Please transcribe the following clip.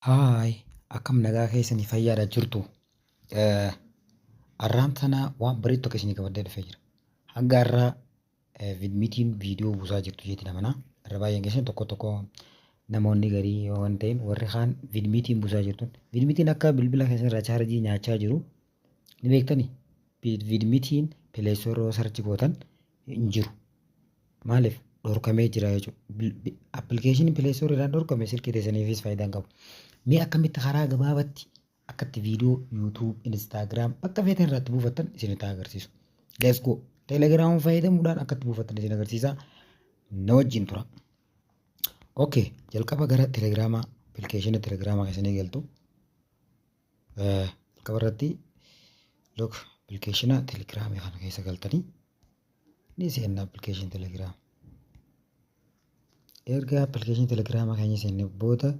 Haay, akkam nagaa keessanii fayyaadha jirtu? Arraan tana waan bareedu tokko isinii qabadhee dhufee jira. Hanga har'aa vidmiitiin viidiyoo buusaa jirtu jeetiin amana. Irra baay'een keessan tokko tokko namoonni garii yoo waan ta'in warri kaan vidmiitiin buusaa jirtu. Vidmiitiin akka bilbila keessan irraa chaarjii nyaachaa jiru ni beektanii? Vidmiitiin pileestooroo sarchi gootan hin jiru. Maaliif dhorkamee jira jechuudha. Appilikeeshiniin Play Store irraa dhorkame silkii teessaniifis faayidaa hin qabu. Mee akkamitti karaa gabaabatti akkatti viidiyoo YouTube, Instagram bakka feetan irratti buufattan isinitti agarsiisu. Let's go. Telegram fayyadamuudhaan akkatti buufattan isin agarsiisa. Na wajjin tura. Okay, jalqaba gara Telegraamaa, appilikeeshina Telegraamaa keessanii galtu. Jalqaba irratti look appilikeeshina Telegiraamii kana keessa galtanii ni seenna appilikeeshinii Telegiraam. Erga appilikeeshinii Telegiraamaa keenya seenne booda